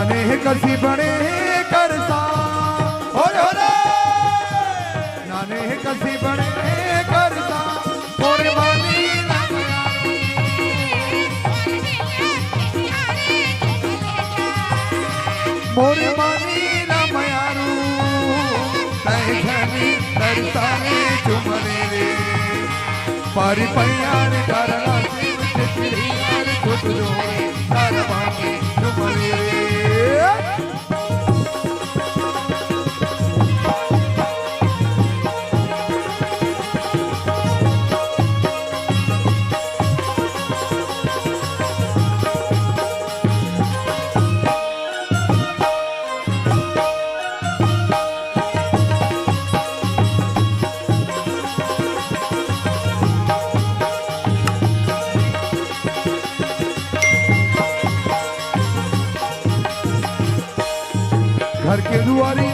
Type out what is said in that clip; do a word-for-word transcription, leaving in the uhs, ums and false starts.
नाने कसी बने करसा, होरे होरे। नाने कसी बने करसा, मोरे मानी ना मयारू। मोरे मानी ना मयारू, तै झनी तरसाने चुमने रे। पारी पैयार डरना शिव चित्रियार खुद रो, तारा बाकी चुमने रे। घर के दुआरी